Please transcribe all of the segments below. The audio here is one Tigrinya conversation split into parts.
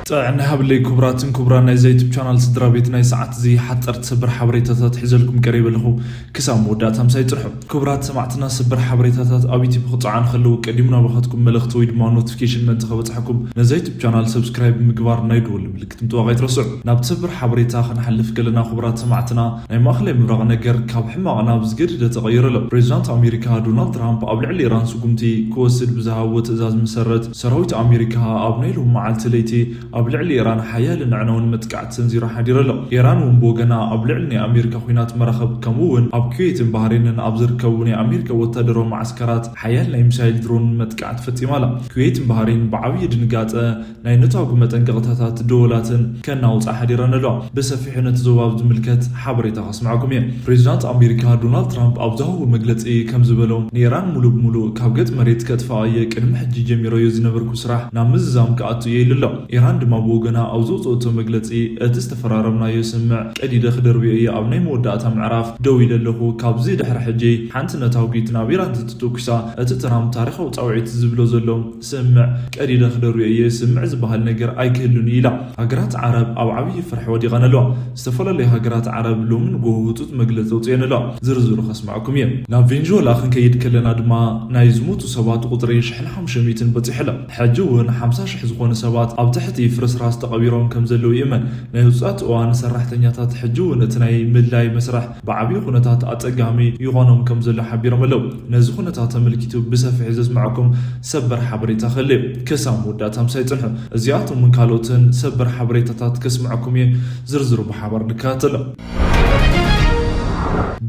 ጥዕና ሃብለይ ክቡራትን ክቡራን ናይ ዩቱብ ቻናል ስድራ ቤት፣ ናይ ሰዓት እዚ ሓጠርቲ ሰበር ሓበሬታታት ሒዘልኩም ቀሪበ ኣለኹ። ክሳብ መወዳእታ ምሳይ ጽንሑ። ክቡራት ሰማዕትና፣ ሰበር ሓበሬታታት ኣብ ዩቱብ ክጽዓኑ ከለዉ ቀዲሙ ናባኻትኩም መልእኽቲ ወይ ድማ ኖቲፊኬሽን ምእንቲ ከበጽሐኩም ነዛ ዩቱብ ቻናል ሰብስክራይብ ምግባር ናይ ደወል ምልክት ምጥዋቕ ኣይትረስዑ። ናብ ሰበር ሓበሬታ ክንሓልፍ ከለና ክቡራት ሰማዕትና፣ ናይ ማእኸላይ ምብራቕ ነገር ካብ ሕማቕ ናብ ዝገደደ ተቐይሩ ኣሎ። ፕሬዚዳንት ኣሜሪካ ዶናልድ ትራምፕ ኣብ ልዕሊ ኢራን ስጉምቲ ክወስድ ብዝሃብዎ ትእዛዝ መሰረት ሰራዊት ኣሜሪካ ኣብ ናይ ሎሚ መዓልቲ ለይቲ ኣብ ልዕሊ ኢራን ሓያልን ኣዕናውን መጥቃዕቲ ሰንዚሩ ሓዲሩ ኣሎ። ኢራን እውን ብወገና ኣብ ልዕሊ ናይ ኣሜሪካ ኲናት መራኸብ ከምኡ እውን ኣብ ኩዌትን ባህሬንን ኣብ ዝርከቡ ናይ ኣሜሪካ ወታደራዊ መዓስከራት ሓያል ናይ ሚሳይል ድሮን መጥቃዕቲ ፈጺማ ኣላ። ኩዌትን ባህሬን ብዓብዪ ድንጋጸ ናይ ነታጉ መጠንቀቕታታት ደወላትን ከናውጻ ሓዲረን ኣለዋ። ብሰፊሑ ነቲ ዞባ ኣብ ዝምልከት ሓበሬታ ከስምዓኩም እየ። ፕሬዚዳንት ኣሜሪካ ዶናልድ ትራምፕ ኣብ ዝሃቦ መግለጺ ከም ዝበሎ፣ ንኢራን ሙሉእ ብሙሉእ ካብ ገጽ መሬት ከጥፍኣ እየ፣ ቅድሚ ሕጂ ጀሚረዮ ዝነበርኩ ስራሕ ናብ ምዝዛም ክኣቱ እየ ኢሉ ኣሎ። ኢራን ድማ ብወገና ኣብ ዘውፅኦቶ መግለፂ፣ እቲ ዝተፈራረምናዮ ስምምዕ ቀዲደ ክደርብዮ እየ፣ ኣብ ናይ መወዳእታ ምዕራፍ ደው ኢለ ኣለኹ፣ ካብዚ ድሕሪ ሕጂ ሓንቲ ነታጒት ናብ ኢራን ተተተኩሳ እቲ ትራምፕ ታሪኻዊ ፃውዒት ዝብሎ ዘሎ ስምምዕ ቀዲደ ክደርብዮ እየ፣ ስምምዕ ዝበሃል ነገር ኣይክህሉን እዩ ኢላ። ሃገራት ዓረብ ኣብ ዓብዪ ፍርሒ ወዲቐን ኣለዋ። ዝተፈላለዩ ሃገራት ዓረብ ሎሚ ንጎሆ ህፁፅ መግለፂ ኣውፅኤን ኣለዋ። ዝርዝሩ ከስማዕኩም እየ። ናብ ቬንዙዌላ ክንከይድ ከለና ድማ ናይ ዝሞቱ ሰባት ቁፅሪ ሽሕን ሓሙሽተ ሚእትን በፂሑ ኣሎ። ሕጂ እውን ሓምሳ ሽሕ ዝኾኑ ሰባት ኣብ ትሕቲ ፍርስራስ ተቐቢሮም ከም ዘለዉ ይእመን። ናይ ህፁፃት እዋን ሰራሕተኛታት ሕጂ እውን እቲ ናይ ምድላይ መስርሕ ብዓብዪ ኩነታት ኣፀጋሚ ይኾኖም ከም ዘሎ ሓቢሮም ኣለዉ። ነዚ ኩነታት ተመልኪቱ ብሰፊሑ ዘስምዐኩም ሰበር ሓበሬታ ክህሉ እዩ። ክሳብ መወዳእታ ምሳይ ጽንሑ። እዚኣቶምን ካልኦትን ሰበር ሓበሬታታት ከስምዐኩም እየ። ዝርዝሩ ብሓባር ንከታተሎ።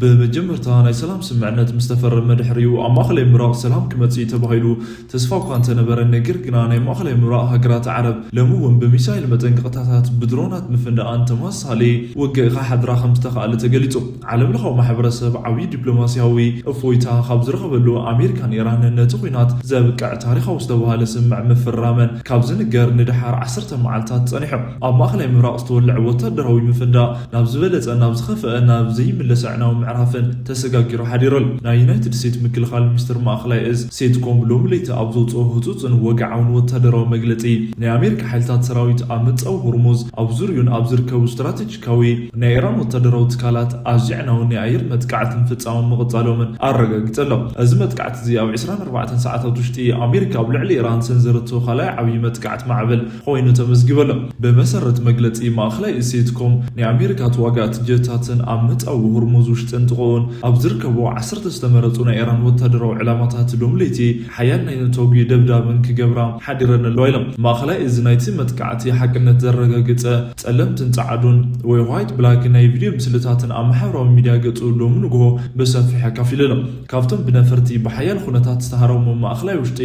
ብመጀመርታ ናይ ሰላም ስምምዕነት ምስ ተፈረመ ድሕሪኡ ኣብ ማእኸላይ ምብራቕ ሰላም ክመጽእ እዩ ተባሂሉ ተስፋ እኳ እንተነበረ፣ ነገር ግና ናይ ማእኸላይ ምብራቕ ሃገራት ዓረብ ሎሚ እውን ብሚሳይል መጠንቀቕታታት ብድሮናት ምፍንዳኣን ተመሳሳሊ ውግእ ክሓድራ ከም ዝተኻእለ ተገሊጹ። ዓለምለኻዊ ማሕበረሰብ ዓብዪ ዲፕሎማስያዊ እፎይታ ካብ ዝረኸበሉ ኣሜሪካን ኢራንን ነቲ ኲናት ዘብቅዕ ታሪኻዊ ዝተባህለ ስምምዕ ምፍራመን ካብ ዝንገር ንደሓር ዓሰርተ መዓልታት ጸኒሑ። ኣብ ማእኸላይ ምብራቕ ዝተወልዐ ወታደራዊ ምፍንዳእ ናብ ዝበለጸ፣ ናብ ዝኸፍአ፣ ናብ ዘይምለስ ኣዕናዊ ምዕራፍን ተሰጋጊሩ ሓዲሩ ኣሎ። ናይ ዩናይትድ ስቴትስ ምክልኻል ሚኒስትር ማእኸላይ እዝ ሴንትኮም ሎሚ ለይቲ ኣብ ዘውፅኦ ህፁፅን ወግዓውን ወታደራዊ መግለፂ፣ ናይ ኣሜሪካ ሓይልታት ሰራዊት ኣብ ምፃው ሆርሙዝ ኣብ ዙርዩን ኣብ ዝርከቡ ስትራቴጂካዊ ናይ ኢራን ወታደራዊ ትካላት ኣዝዩ ኣዕናዊ ናይ ኣየር መጥቃዕቲ ምፍፃሞም ምቕፃሎምን ኣረጋጊፁ ኣሎ። እዚ መጥቃዕቲ እዚ ኣብ ዕስራን ኣርባዕተን ሰዓታት ውሽጢ ኣሜሪካ ኣብ ልዕሊ ኢራን ሰንዘረቶ ካልኣይ ዓብዪ መጥቃዕቲ ማዕበል ኮይኑ ተመዝጊቡ ኣሎ። ብመሰረት መግለፂ ማእኸላይ እዝ ሴንትኮም፣ ናይ ኣሜሪካ ተዋጋእቲ ጀታትን ኣብ ምፃው ሆርሙዝ ውሽጥን ጥቕኡን ኣብ ዝርከቡ ዓሰርተ ዝተመረፁ ናይ ኢራን ወታደራዊ ዕላማታት ሎሚ ለይቲ ሓያል ናይ ነተጉ ደብዳብን ክገብራ ሓዲረን ኣለዋ ኢሎም። ማእኸላይ እዚ ናይቲ መጥቃዕቲ ሓቅነት ዘረጋገፀ ጸለምትን ጻዕዱን ወይ ዋይት ብላክ ናይ ቪድዮ ምስልታትን ኣብ ማሕበራዊ ሚድያ ገጹ ሎሚ ንግሆ ብሰፊሕ ኣካፊሉ ኣሎ። ካብቶም ብነፈርቲ ብሓያል ኩነታት ዝተሃረሙ ማእኸላይ ውሽጢ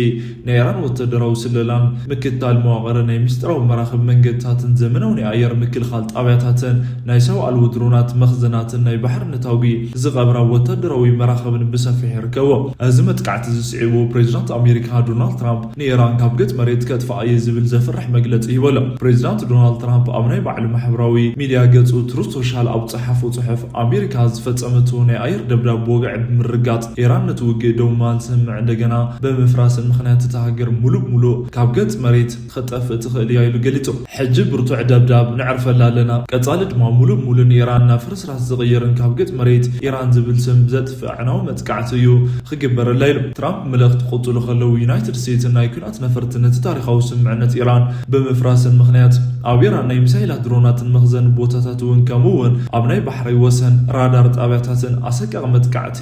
ናይ ኢራን ወታደራዊ ስለላን ምክትታል መዋቕር ናይ ምስጢራዊ መራኽብ መንገድታትን ዘመናዊ ናይ ኣየር ምክልኻል ጣብያታትን ናይ ሰብ ኣልቦ ድሮናት መኽዘናትን ናይ ባሕሪ ነታጒ ዝቐብራ ወታደራዊ መራኽብን ብሰፊሕ ይርከቦ። እዚ መጥቃዕቲ ዝስዒቡ ፕሬዚዳንት ኣሜሪካ ዶናልድ ትራምፕ ንኢራን ካብ ገጽ መሬት ከጥፍኣ እየ ዝብል ዘፍርሕ መግለጺ ሂቡ ኣሎ። ፕሬዚዳንት ዶናልድ ትራምፕ ኣብ ናይ ባዕሉ ማሕበራዊ ሚድያ ገጹ ትሩዝ ሶሻል ኣብ ጸሓፎ ጽሑፍ፣ ኣሜሪካ ዝፈጸመቶ ናይ ኣየር ደብዳብ ብወግዒ ብምርጋጽ፣ ኢራን ነቲ ውግእ ደው ምባል ስምምዕ እንደገና ብምፍራስን ምኽንያት እታ ሃገር ሙሉእ ብሙሉእ ካብ ገጽ መሬት ክትጠፍእ ትኽእል እያ ኢሉ ገሊጹ። ሕጂ ብርቱዕ ደብዳብ ነዕርፈላ ኣለና፣ ቀጻሊ ድማ ሙሉእ ብሙሉእ ንኢራን ናብ ፍርስራስ ዝቕይርን ካብ ገጽ መሬት ኢራን ዝብል ስም ዘጥፍእ ኣዕናዊ መጥቃዕቲ እዩ ክግበረላ ኢሉ። ትራምፕ መልእኽቲ ክቕጽሉ ከለዉ፣ ዩናይትድ ስቴትስን ናይ ኲናት ነፈርትን ነቲ ታሪኻዊ ስምምዕነት ኢራን ብምፍራስን ምኽንያት ኣብ ኢራን ናይ ሚሳይላት ድሮናትን መኽዘን ቦታታት እውን ከምኡ እውን ኣብ ናይ ባሕሪ ወሰን ራዳር ጣብያታትን ኣሰቃቒ መጥቃዕቲ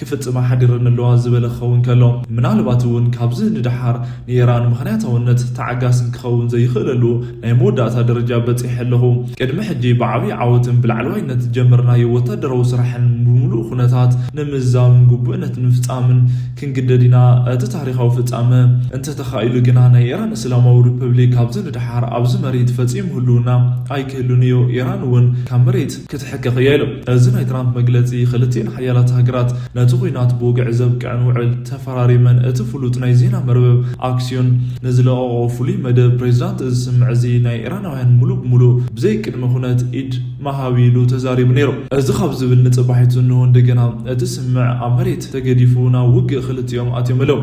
ክፍጽማ ሓዲረን ኣለዋ ዝበለ ክኸውን ከሎ፣ ምናልባት እውን ካብዚ ንደሓር ንኢራን ምኽንያታውነት ተዓጋስን ክኸውን ዘይኽእለሉ ናይ መወዳእታ ደረጃ በጺሐ ኣለኹ። ቅድሚ ሕጂ ብዓብዪ ዓወትን ብላዕለዋይነት ዝጀመርናዮ ወታደራዊ ስራሕን ብምሉእ ኩነታት ንምዝዛምን ግቡእነት ንምፍጻምን ክንግደድ ኢና። እቲ ታሪኻዊ ፍጻመ እንተተኻኢሉ ግና ናይ ኢራን እስላማዊ ሪፐብሊክ ካብዚ ንደሓር ኣብዚ መሬት ፈጺሙ ህልውና ኣይክህሉን እዩ። ኢራን እውን ካብ መሬት ክትሕከኽ እያ ኢሉ። እዚ ናይ ትራምፕ መግለጺ ክልቲኤን ሓያላት ሃገራት ነቲ ኲናት ብወግዒ ዘብቅዕን ውዕል ተፈራሪመን እቲ ፍሉጥ ናይ ዜና መርበብ ኣክሲዮን ንዝለቐቖ ፍሉይ መደብ ፕሬዚዳንት እዚ ስምምዕ እዚ ናይ ኢራናውያን ሙሉእ ብሙሉእ ብዘይ ቅድመ ኩነት ኢድ ምሃብ ኢሉ ተዛሪቡ ነይሩ። እዚ ካብ ዝብል ንጽባሒቱ እንሆ እንደገና እቲ ስምምዕ ኣብ መሬት ተገዲፉ ናብ ውግእ ክልቲኦም ኣትዮም ኣለዉ።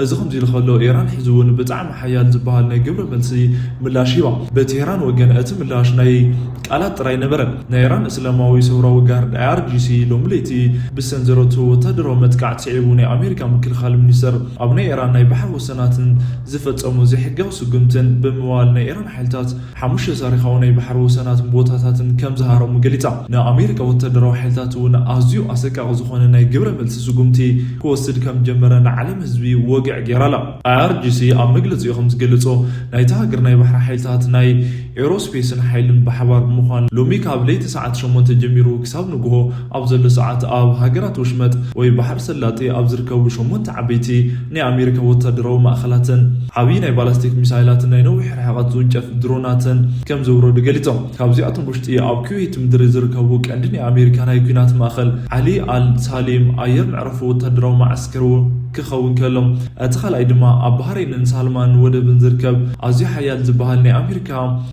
እዚ ከምዚ ኢሉ ከሎ፣ ኢራን ሕዚ እውን ብጣዕሚ ሓያል ዝበሃል ናይ ግብረ መልሲ ምላሽ ሂባ። በቴህራን ወገን እቲ ምላሽ ናይ ቃላት ጥራይ ነበረ። ናይ ኢራን እስላማዊ ሰውራዊ ጋርድ፣ ኣይኣርጂሲ፣ ሎሚ ለይቲ ብሰንዘረቶ ወታደራዊ መጥቃዕቲ ስዒቡ፣ ናይ ኣሜሪካ ምክልኻል ሚኒስተር ኣብ ናይ ኢራን ናይ ባሕሪ ወሰናትን ዝፈጸሙ ዘይሕጋዊ ስጉምትን ብምባል፣ ናይ ኢራን ሓይልታት ሓሙሽተ ታሪኻዊ ናይ ባሕሪ ወሰናትን ቦታታትን ከም ዝሃረሙ ገሊጻ። ንኣሜሪካ ወታደራዊ ሓይልታት እውን ኣዝዩ ኣሰቃቂ ዝኾነ ናይ ግብረ መልሲ ስጉምቲ ክወስድ ከም ጀመረ ንዓለም ህዝቢ ወግዕ ገይራ ኣላ። ኣይኣርጂሲ ኣብ መግለጺኡ ከም ዝገለጾ፣ ናይታ ሃገር ናይ ባሕሪ ሓይልታት፣ ናይ ኤሮስፔስን ሓይልን ብሓባር ብምዃን፣ ሎሚ ካብ ለይቲ ሰዓት ሸሞንተ ጀሚሩ ክሳብ ንግሆ ኣብ ዘሎ ሰዓት፣ ኣብ ሃገራት ወሽመጥ ወይ ባሕሪ ሰላጤ ኣብ ዝርከቡ ሸሞንተ ዓበይቲ ናይ ኣሜሪካ ወታደራዊ ማእኸላትን ዓብዪ ናይ ባላስቲክ ሚሳይላትን ናይ ነዊሕ ርሕቐት ዝውንጨፍ ድሮናትን ከም ዘውረዱ ገሊጾም። ካብዚኣቶም ውሽጢ ኣብ ኩዌት ምድሪ ዝርከቡ ቀንዲ ናይ ኣሜሪካ ናይ ኲናት ማእኸል ዓሊ ኣል ሳሊም ኣየር መዕረፊ ወታደራዊ መዓስከር ክኸውን ከሎ፣ እቲ ካልኣይ ድማ ኣብ ባህሬንን ሳልማን ወደብን ዝርከብ ኣዝዩ ሓያል ዝበሃል ናይ ኣሜሪካ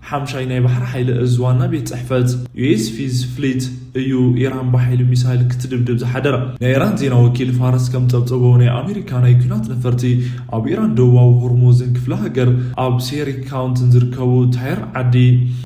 ሓምሻይ ናይ ባሕሪ ሓይሊ እዝ ዋና ቤት ጽሕፈት፣ ዩ ኤስ ፊዝ ፍሊት፣ እዩ ኢራን ብሓይሊ ሚሳይል ክትድብድብ ዝሓደረ። ናይ ኢራን ዜና ወኪል ፋርስ ከም ጸብጸቦ፣ ናይ ኣሜሪካ ናይ ኲናት ነፈርቲ ኣብ ኢራን ደቡባዊ ሆርሙዝን ክፍለ ሃገር ኣብ ሴሪክ ካውንትን ዝርከቡ ታይር ዓዲ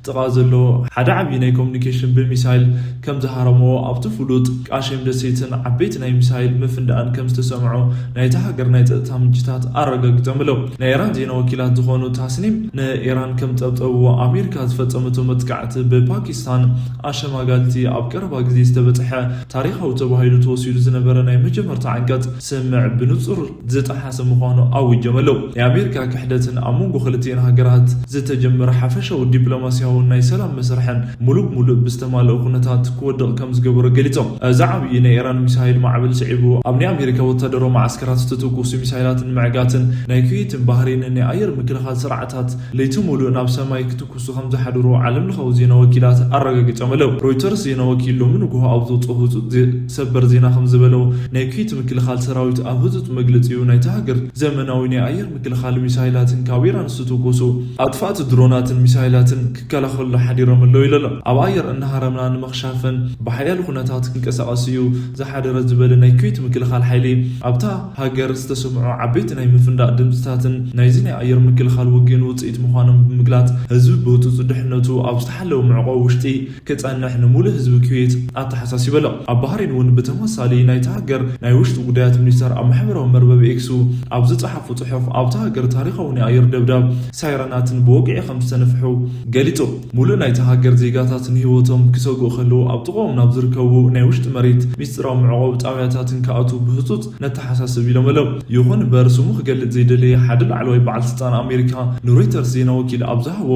ጥቓ ዘሎ ሓደ ዓብዪ ናይ ኮሚኒኬሽን ብሚሳይል ከም ዝሃረሞ፣ ኣብቲ ፍሉጥ ቃሼም ደሴትን ዓበይቲ ናይ ሚሳይል ምፍንዳእን ከም ዝተሰምዖ ናይታ ሃገር ናይ ጸጥታ ምንጭታት ኣረጋጊጾም ኣለዉ። ናይ ኢራን ዜና ወኪላት ዝኾኑ ታስኒም ንኢራን ከም ጸብጸብዎ፣ ኣሜሪካ ዝፈጸመቶ መጥቃዕቲ ብፓኪስታን ኣሸማጋልቲ ኣብ ቀረባ ግዜ ዝተበጽሐ ታሪኻዊ ተባሂሉ ተወሲዱ ዝነበረ ናይ መጀመርታ ዓንቀጽ ስምምዕ ብንጹር ዝጠሓሰ ምዃኑ ኣዊጆም ኣለዉ። ናይ ኣሜሪካ ክሕደትን ኣብ መንጎ ክልቲኤን ሃገራት ዝተጀመረ ሓፈሻዊ ዲፕሎማስያውን ናይ ሰላም መስርሕን ሙሉእ ብሙሉእ ብዝተማልኦ ኩነታት ክወድቕ ከም ዝገበሮ ገሊጾም። እዚ ዓብዪ ናይ ኢራን ሚሳይል ማዕበል ስዒቡ፣ ኣብ ናይ ኣሜሪካ ወታደራዊ መዓስከራት ዝተተኮሱ ሚሳይላት ንምዕጋትን ናይ ኩዌትን ባህሬንን ናይ ኣየር ምክልኻል ስርዓታት ለይቲ ሙሉእ ናብ ሰማይ ክትኩሱ ከም ዝሓደሩ ዓለም ለኻዊ ዜና ወኪላት ኣረጋጊጾም ኣለዉ። ሮይተርስ ዜና ወኪል ሎሚ ንግሆ ኣብ ዘውጽኦ ህጹጽ ዜ-፣ ሰበር ዜና ከም ዝበሎ፣ ናይ ኩዌት ምክልኻል ሰራዊት ኣብ ህጹጽ መግለጺኡ፣ ናይታ ሃገር ዘመናዊ ናይ ኣየር ምክልኻል ሚሳይላትን ካብ ኢራን ዝተተኮሱ ኣጥፋእቲ ድሮናትን ሚሳይላትን ክከላኸሉ ሓዲሮም ኣለዉ ኢሉ ኣሎ። ኣብ ኣየር እናሃረምና ንምኽሻፈን ብሓያል ኩነታት ክንቀሳቐስ እዩ ዝሓደረ ዝበለ ናይ ኩዌት ምክልኻል ሓይሊ፣ ኣብታ ሃገር ዝተሰምዑ ዓበይቲ ናይ ምፍንዳእ ድምፅታትን ናይዚ ናይ ኣየር ምክልኻል ውግእን ውፅኢት ምዃኖም ብምግላፅ፣ ህዝቢ ብህፁፅ ድሕነቱ ኣብ ዝተሓለወ መዕቆቢ ውሽጢ ክፀንሕ ንሙሉእ ህዝቢ ኩዌት ኣተሓሳሲቡ ኣሎ። ኣብ ባህሬን እውን ብተመሳሳሊ ናይታ ሃገር ናይ ውሽጢ ጉዳያት ሚኒስተር ኣብ ማሕበራዊ መርበብ ኤክሱ ኣብ ዝፀሓፎ ፅሑፍ፣ ኣብታ ሃገር ታሪኻዊ ናይ ኣየር ደብዳብ ሳይረናትን ብወግዒ ከም ዝተነፍሑ ገሊጹ። ሙሉእ ናይታ ሃገር ዜጋታት ንህይወቶም ክሰግኡ ከለዉ ኣብ ጥቕኦም ናብ ዝርከቡ ናይ ውሽጢ መሬት ሚስጥራዊ መዕቆቢ ጣብያታትን ክኣትዉ ብህጹጽ ነተሓሳስብ ኢሎም ኣለዉ። ይኹን እምበር፣ ስሙ ክገልጽ ዘይደለየ ሓደ ላዕለዋይ በዓል ስልጣን ኣሜሪካ ንሮይተርስ ዜና ወኪል ኣብ ዝሃቦ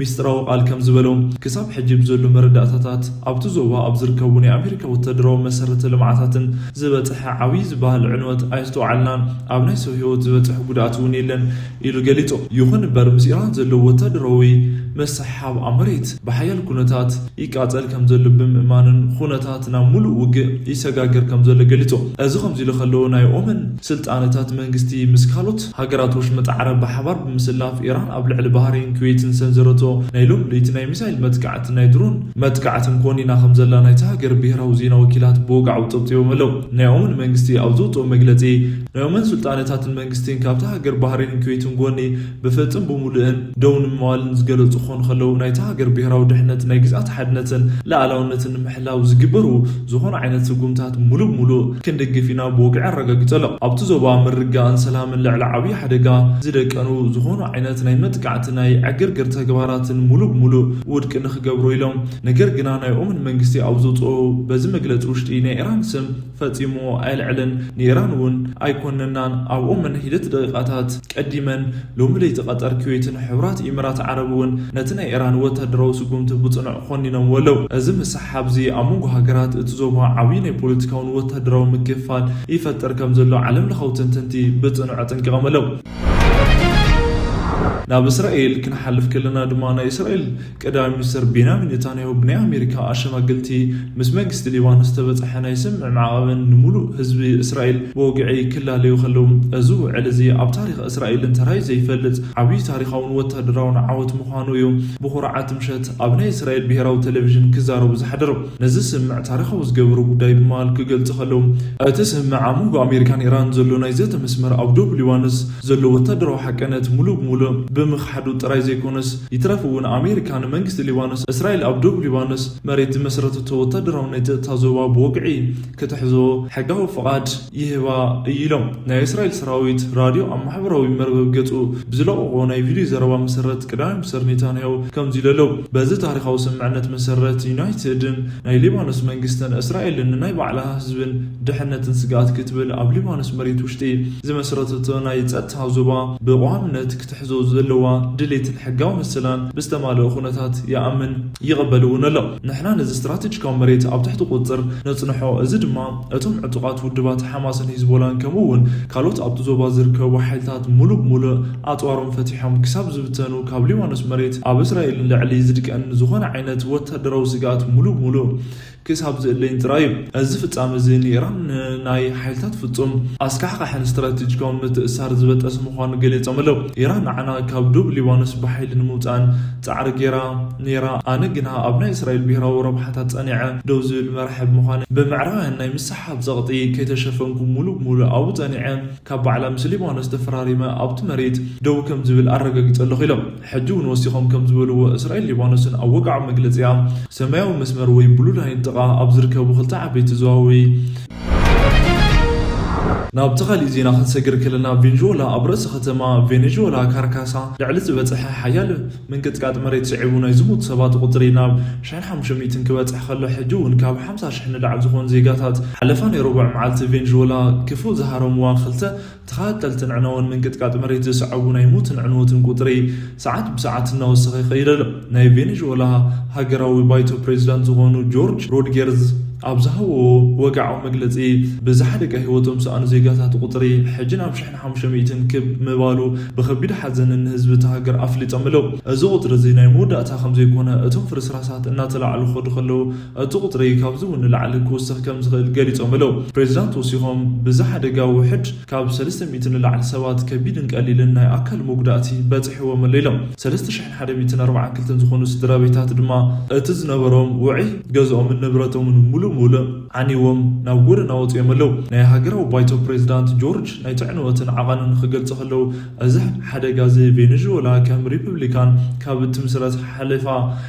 ሚስጥራዊ ቃል ከም ዝበሎ፣ ክሳብ ሕጂ ብዘሎ መረዳእታታት ኣብቲ ዞባ ኣብ ዝርከቡ ናይ ኣሜሪካ ወታደራዊ መሰረተ ልምዓታትን ዝበጽሐ ዓብዪ ዝበሃል ዕንወት ኣይስተውዓልናን፣ ኣብ ናይ ሰብ ህይወት ዝበጽሐ ጉድኣት እውን የለን ኢሉ ገሊጹ። ይኹን እምበር፣ ምስ ኢራን ዘለዎ ወታደራዊ መስሕሓብ ኣብ መሬት ብሓያል ኩነታት ይቃጸል ከም ዘሎ ብምእማንን፣ ኩነታት ናብ ሙሉእ ውግእ ይሰጋገር ከም ዘሎ ገሊጹ። እዚ ከምዚ ኢሉ ከሎ፣ ናይ ኦመን ስልጣነታት መንግስቲ ምስ ካልኦት ሃገራት ወሽመጥ ዓረብ ብሓባር ብምስላፍ፣ ኢራን ኣብ ልዕሊ ባህሬን፣ ኩዌትን ሰንዘረቶ ናይ ሎሚ ለይቲ ናይ ሚሳይል መጥቃዕትን ናይ ድሮን መጥቃዕትን ኮኒና ከም ዘላ ናይታ ሃገር ብሄራዊ ዜና ወኪላት ብወግዓዊ ጸብጺቦም ኣለዉ። ናይ ኦመን መንግስቲ ኣብ ዘውጽኦ መግለጺ፣ ናይ ኦመን ስልጣነታትን መንግስትን ካብታ ሃገር ባህሬንን ኩዌትን ጎኒ ብፍጽም ብምሉእን ደው ንምባልን ዝገለጹ ክኾኑ ከለዉ፣ ናይታ ሃገር ብሄራዊ ድሕነት፣ ናይ ግዝኣት ሓድነትን ሉዓላውነትን ንምሕላው ዝግበሩ ዝኾኑ ዓይነት ስጉምታት ሙሉእ ብሙሉእ ክንድግፍ ኢና ብወግዒ ኣረጋጊጹ ኣሎ። ኣብቲ ዞባ ምርግጋእን ሰላምን ልዕሊ ዓብዪ ሓደጋ ዝደቀኑ ዝኾኑ ዓይነት ናይ መጥቃዕቲ ናይ ዕግርግር ተግባራትን ሙሉእ ብሙሉእ ውድቂ ንኽገብሮ ኢሎም። ነገር ግና ናይ ኦመን መንግስቲ ኣብ ዘውፅኦ በዚ መግለፂ ውሽጢ ናይ ኢራን ስም ፈጺሙ ኣየልዕልን፣ ንኢራን እውን ኣይኮነናን። ኣብ ኦመን ሒደት ደቂቃታት ቀዲመን ሎሚ ለይቲ ቀጠር፣ ኩዌትን ሕቡራት ኢሚራት ዓረብ እውን ነቲ ናይ ኢራን ወታደራዊ ስጉምቲ ብጽኑዕ ኮኒኖምዎ ኣለዉ። እዚ ምስሕሓብ እዚ ኣብ መንጎ ሃገራት እቲ ዞባ ዓብዪ ናይ ፖለቲካውን ወታደራዊ ምክፍፋል ይፈጥር ከም ዘሎ ዓለም ለኻዊ ተንተንቲ ብጽኑዕ ኣጠንቂቖም ኣለዉ። ናብ እስራኤል ክንሓልፍ ከለና ድማ፣ ናይ እስራኤል ቀዳማይ ሚኒስትር ቤንያሚን ኔታንያሁ ብናይ ኣሜሪካ ኣሸማገልቲ ምስ መንግስቲ ሊባኖስ ዝተበጽሐ ናይ ስምምዕ ማዕቐብን ንሙሉእ ህዝቢ እስራኤል ብወግዒ ክላለዩ ከለዉ፣ እዚ ውዕል እዚ ኣብ ታሪኽ እስራኤልን ተራእዩ ዘይፈልጥ ዓብዪ ታሪኻውን ወታደራውን ዓወት ምዃኑ እዩ ብኹርዓት ምሸት ኣብ ናይ እስራኤል ብሄራዊ ቴሌቪዥን ክዛረቡ ዝሓደሩ። ነዚ ስምምዕ ታሪኻዊ ዝገብሩ ጉዳይ ብምባል ክገልጹ ከለዉ፣ እቲ ስምምዕ ኣብ መንጎ ኣሜሪካን ኢራን ዘሎ ናይ ዘተ መስመር ኣብ ደቡብ ሊባኖስ ዘሎ ወታደራዊ ሓቀነት ሙሉእ ብሙሉእ ብምኽሓዱ ጥራይ ዘይኮነስ፣ ይትረፍ እውን ኣሜሪካ ንመንግስቲ ሊባኖስ እስራኤል ኣብ ደቡብ ሊባኖስ መሬት ዝመስረተቶ ወታደራዊ ናይ ጸጥታ ዞባ ብወግዒ ክትሕዞ ሕጋዊ ፍቓድ ይህባ እዩ ኢሎም። ናይ እስራኤል ሰራዊት ራድዮ ኣብ ማሕበራዊ መርበብ ገጹ ብዝለቀቆ ናይ ቪድዮ ዘረባ መሰረት፣ ቀዳማይ ሚኒስትር ኔታንያሁ ከምዚ ኢሉ ኣሎ። በዚ ታሪኻዊ ስምምዕነት መሰረት፣ ዩናይትድን ናይ ሊባኖስ መንግስትን እስራኤልን ንናይ ባዕላ ህዝብን ድሕነትን ስግኣት ክትብል ኣብ ሊባኖስ መሬት ውሽጢ ዝመስረተቶ ናይ ጸጥታ ዞባ ብቋምነት ክትሕዞ ዘለዋ ድሌትን ሕጋዊ መሰላን ብዝተማልኦ ኩነታት ይኣምን፣ ይቕበል እውን ኣሎ። ንሕና ነዚ ስትራቴጂካዊ መሬት ኣብ ትሕቲ ቁጽር ነጽንሖ፣ እዚ ድማ እቶም ዕጡቓት ውድባት ሓማስን ሂዝቦላን ከምኡ እውን ካልኦት ኣብቲ ዞባ ዝርከቡ ሓይልታት ሙሉእ ብሙሉእ ኣጽዋሮም ፈቲሖም ክሳብ ዝብተኑ፣ ካብ ሊባኖስ መሬት ኣብ እስራኤል ልዕሊ ዝድቀን ዝኾነ ዓይነት ወታደራዊ ስግኣት ሙሉእ ብሙሉእ ክሳብ ዝእለይን ጥራይ እዩ። እዚ ፍጻመ እዚ ንኢራን ናይ ሓይልታት ፍጹም ኣስካሕካሕን ስትራቴጂካዊ ምትእስሳር ዝበጠስ ምዃኑ ገሊጾም ኣለዉ። ኢራን ንዓና ካብ ዶብ ሊባኖስ ብሓይሊ ንምውጻእን ጻዕሪ ገይራ ነይራ። ኣነ ግና ኣብ ናይ እስራኤል ብሄራዊ ረብሓታት ጸኒዐ ደው ዝብል መራሒ ብምዃነይ፣ ብምዕራባውያን ናይ ምስሓብ ጸቕጢ ከይተሸፈንኩ፣ ሙሉእ ብሙሉእ ኣብኡ ጸኒዐ ካብ ባዕላ ምስ ሊባኖስ ተፈራሪመ ኣብቲ መሬት ደው ከም ዝብል ኣረጋጊጸ ኣለኹ ኢሎም። ሕጂ እውን ወሲኾም ከም ዝበልዎ፣ እስራኤል ሊባኖስን ኣብ ወግዓዊ መግለጺኣ ሰማያዊ መስመር ወይ ብሉ ላይን ጥቓ ኣብ ዝርከቡ ክልተ ዓበይቲ ዞባዊ። ናብቲ ካሊእ ዜና ክንሰግር ከለና፣ ቬንዙዌላ ኣብ ርእሲ ከተማ ቬኔዙዌላ ካርካሳ ልዕሊ ዝበጽሐ ሓያል ምንቅጥቃጥ መሬት ስዒቡ ናይ ዝሞቱ ሰባት ቁጽሪ ናብ ሽሕን ሓሙሽተ ሚእትን ክበጽሕ ከሎ፣ ሕጂ እውን ካብ ሓምሳ ሽሕ ንላዕሊ ዝኾኑ ዜጋታት ሓለፋ ናይ ረቡዕ መዓልቲ ቬንዙዌላ ክፉእ ዝሃረምዋ ክልተ ተኸታተልትን ዕነወን ምንቅጥቃጥ መሬት ዘስዐቡ ናይ ሞትን ዕንወትን ቁጽሪ ሰዓት ብሰዓት እናወሰኸ ይኸይድ ኣሎ። ናይ ቬኔዙዌላ ሃገራዊ ባይቶ ፕሬዚዳንት ዝኾኑ ጆርጅ ሮድጌርዝ ኣብ ዝሃብዎ ወግዓዊ መግለጺ፣ ብዝሓደጋ ህይወቶም ዝሰኣኑ ዜጋታት ቁጽሪ ሕጂ ናብ ሽሕን ሓሙሽተ ሚእትን ክብ ምባሉ ብኸቢድ ሓዘንን ንህዝቢ እታ ሃገር ኣፍሊጦም ኣለዉ። እዚ ቁጽሪ እዚ ናይ መወዳእታ ከም ዘይኮነ፣ እቶም ፍርስራሳት እናተላዕሉ ክኸዱ ከለዉ፣ እቲ ቁጽሪ ካብዚ እውን ንላዕሊ ክውስኽ ከም ዝኽእል ገሊጾም ኣለዉ። ፕሬዚዳንት ወሲኾም፣ ብዚ ሓደጋ ውሕድ ካብ ሰለስተ ሚእቲ ንላዕሊ ሰባት ከቢድን ቀሊልን ናይ ኣካል መጉዳእቲ በጺሕዎም ኣሎ ኢሎም። ሰለስተ ሽሕን ሓደ ሚእትን ኣርባዓን ክልተን ዝኾኑ ስድራ ቤታት ድማ እቲ ዝነበሮም ውዑይ ገዝኦምን ንብረቶምን ሙሉእ ሙሉእ ዓንይዎም ናብ ጎደና ወጺኦም ኣለዉ። ናይ ሃገራዊ ባይቶ ፕሬዚዳንት ጆርጅ ናይቲ ዕንወትን ዓቐንን ክገልጹ ከለዉ፣ እዚ ሓደጋ እዚ ቬኔዙዌላ ከም ሪፐብሊካን ካብ እትምስረት ሓለፋ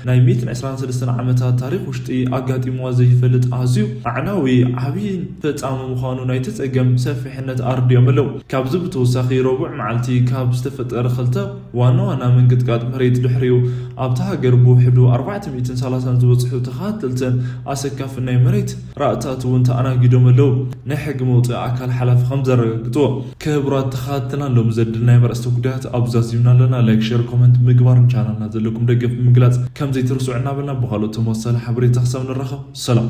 ናይ ሚእትን ዕስራን ሰለስተን ዓመታት ታሪኽ ውሽጢ ኣጋጢምዋ ዘይፈልጥ ኣዝዩ ኣዕናዊ ዓብዪ ፍጻመ ምዃኑ ናይቲ ጸገም ሰፊሕነት ኣረዲኦም ኣለዉ። ካብዚ ብተወሳኺ፣ ረቡዕ መዓልቲ ካብ ዝተፈጠረ ክልተ ዋና ዋና ምንቅጥቃጥ መሬት ድሕሪኡ፣ ኣብታ ሃገር ብውሕዱ ኣርባዕተ ሚእትን ሰላሳን ዝበጽሑ ተኸታተልትን ኣሰካፍን ናይ መሬት ራእታት እውን ተኣናጊዶም ኣለዉ። ናይ ሕጊ መውጽኢ ኣካል ሓላፊ ከም ዘረጋግጽዎ። ክቡራት ተኸታተልና፣ ሎም ዘድል ናይ መርእስተ ጉዳያት ኣብ ዛዚምና ኣለና። ላይክ፣ ሼር፣ ኮመንት ምግባርን ቻናልና ዘለኩም ደገፍ ብምግላጽ ከም ዘይትርስዑ እናበልና፣ ብኻልኦት ተመሳሳሊ ሓበሬታ ክሳብ ንራኸብ፣ ሰላም።